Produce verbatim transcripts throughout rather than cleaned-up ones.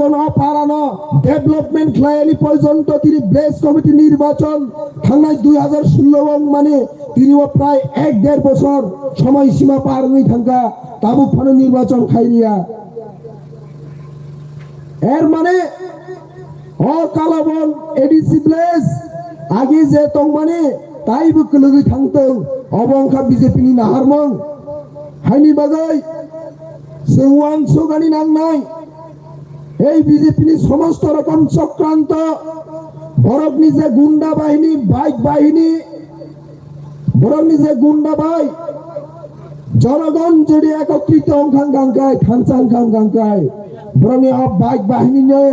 Kono parano development khlaiyani porjonto tini village committee nirbachon thangnai dui hazar sullo wng mani tini o prai ek der bosor somoi sima par wngwi thangkha, tabuk phano nirbachon khailiya. Er mane o Kalabon A D C village agi je tongmani taibo kwlwgwi thangtong, obo wngkha B J P ni naharmung. Haini bagwi chwng uansukani nangnai. Ei B J P ni somosto rokom chokranto, borokni je gunda bahini, bike bahini, borokni je gunda bai, jonogon jodi ekotrito wngkha wngkha wngkhai, thansa wngkha wngkha wngkhai, borokni o bike bahini ni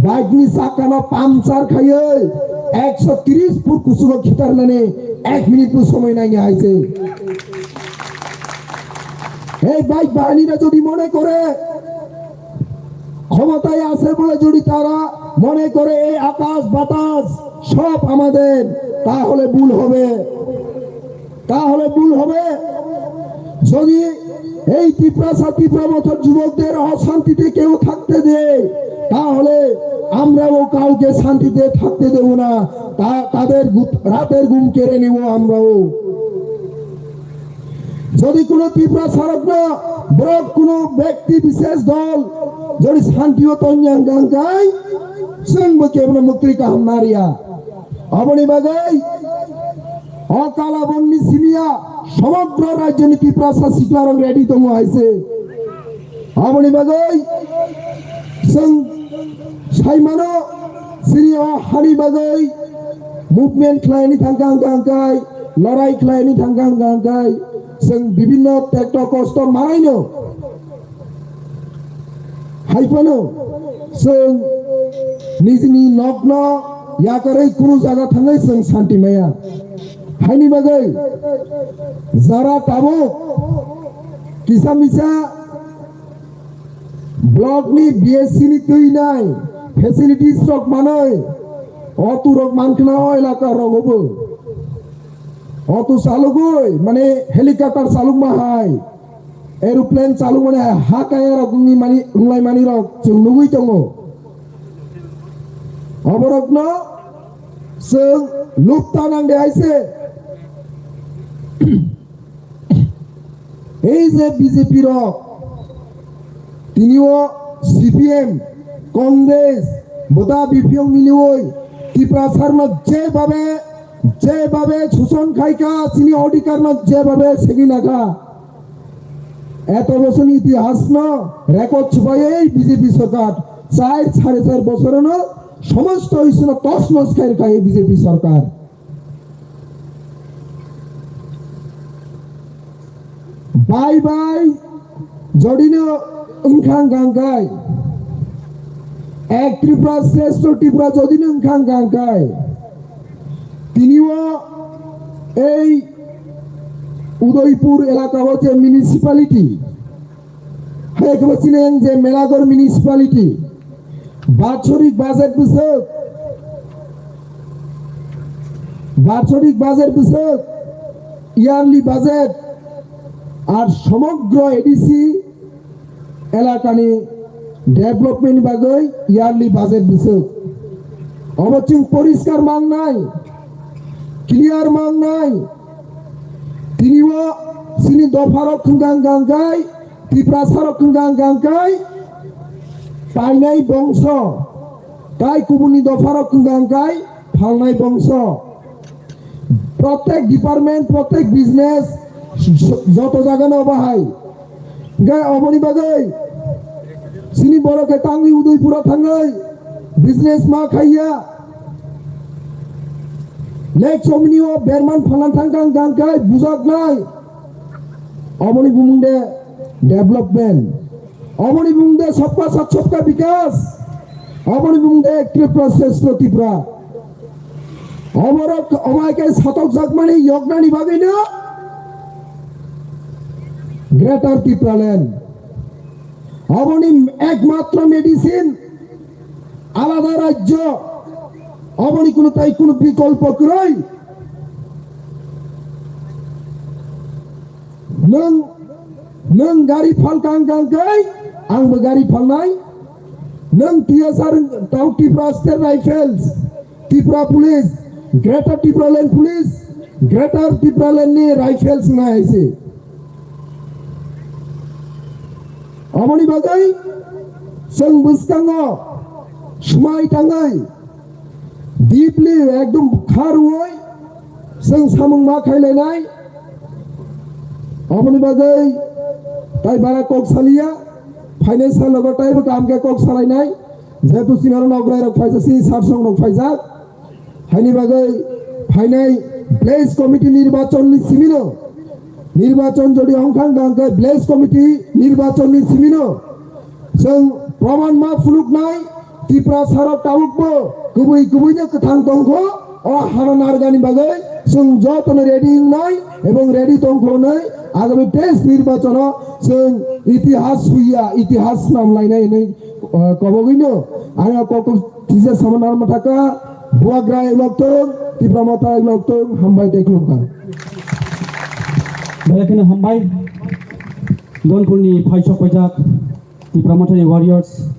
bike ni sakano puncture khaiwi ekso tris foot kuchugo khitarnani ek minute bo somoi naini hai se. এই বাইক বাহিনীরা যদি মনে করে ক্ষমতায় আছে বলে যদি তারা মনে করে এই আকাশ বাতাস সব আমাদের, তাহলে ভুল হবে, তাহলে ভুল হবে। যদি এই তিপ্রাসা তিপ্রা মথর যুবকদের অশান্তিতে কেউ থাকতে দেয়, তাহলে আমরাও কাউকে শান্তিতে থাকতে দেব না। তা-, তাদের গু-, রাতের ঘুম কেড়ে নেব আমরাও। Jodi kuno Tiprasa rokno borok kuno bekti bishesh dol jodi shanti o tongya wngkha wngkhai, chwng bo kebono muktwi kaham nariya. Aboni bagwi o Kalabon ni simiya somogro rajyo ni Tiprasa sikla rok ready tongo hai se. Aboni bagwi chwng saimano, chini o hani bagwi movement khlaini thangkha wngkha wngkhai, lorai khlaini thangkha wngkha wngkhai, chwng bibinno tekto kosto manaino. Haiphano chwng nijini nokno yakarwi kunu jaga thangwi chwng santi maya. Haini bagwi jara tabuk kisa misa Block ni B S C ni twi nai facilities rok manwi, otu rok mankha na o elaka rogo bo. Otu chalugwi mane helicopter chalukma hai, aeroplane chalukmani hai, ha kaya rok wngwi mani, wnglai mani rok chwng nugwi tongo. Oborokno chwng lupta nang de hai se. Ei je B J P rok, tini o C P M, Congress, boda biphiyong miliwi Tiprasarno jebabe, jebabe suson khaikha, chini odhikarno jebabe segwi nakha. Eto bosoni itihasno record chubaiwi B J P sorkar char, sare char bosorono somosto isino tosnos khairwkha ei B J P sorkar. Bai bai jodino wngkha wngkha wngkhai, ek Tripura shreshtho Tripura jodino wngkha wngkha wngkhai, tini o ei Udaipur elaka o je municipality, hai khebo chini ang je Melagor municipality, Batshorik budget bwswk, batshorik budget bwswk, yearly budget, ar somogro A D C elakani development bagwi yearly budget bwswk. Obo chwng poriskar mangnai, clear mangnai. Tini o chini dopharok wngkha wngkha wngkhai, Tiprasarok wngkha wngkha wngkhai painai bongso, tai kubuni dopharok wngkha wngkhai phalnai bongso. Protek department, protek business, joto jagano bahai. Hingke oboni bagwi chini borok khe tangwi Udaipuro thangwi business ma khaiya. Lake Chomini o berman phalan thangkang gangkai bujaknai. Oboni bumung de development. Oboni bumung de sabka sath sabka bikas. Oboni bumung de ek Tripura shreshtho Tripura. Oborok obai khe satok jakmani yoknani bagwino Greater Tipraland. Oboni ekmatro medicine alada rajyo, oboni kuno tai kuno bikolpo kwrwi. Nwng, nwng gari phalkang kang kai, angbo gari phalnai. Nwng T S R tau Tripura State Rifles, Tripura Police, Greater Tipraland Police, Greater Tipraland ni Rifles wngna hai se. Aboni bagwi chwng bwskango swmai tangwi deeply ekdom kharwi chwng samung ma khailainai. Aboni bagwi tai bara kok saliya, phainai salogo taibo kaham khe kok salainai. Jehetu chini oro nokrai rok phaijak, chini sarsong rok phaijak. Haini bagwi phainai village committee nirbachon ni simino, nirbachon jodi hongkhang dangkhe village committee nirbachon ni simino chwng proman ma phunuknai, Tripura sarok tabukbo kubui kubuino kwthang tongkho, o hana narwgani bagwi chwng jotono ready wngnai ebong ready tongkho hwnwi agami teis nirbachono chwng itihas huiya, itihas namlainai hwnwi, uh, kobogwino ang o kok tisa sama narwkma thaka, Bubagra ekloktong, Tipra Motha ekloktong, hambai tei khulumkha. Belai kheno hambai. Donpurni phaisok paijak Tipra Mothani warriors,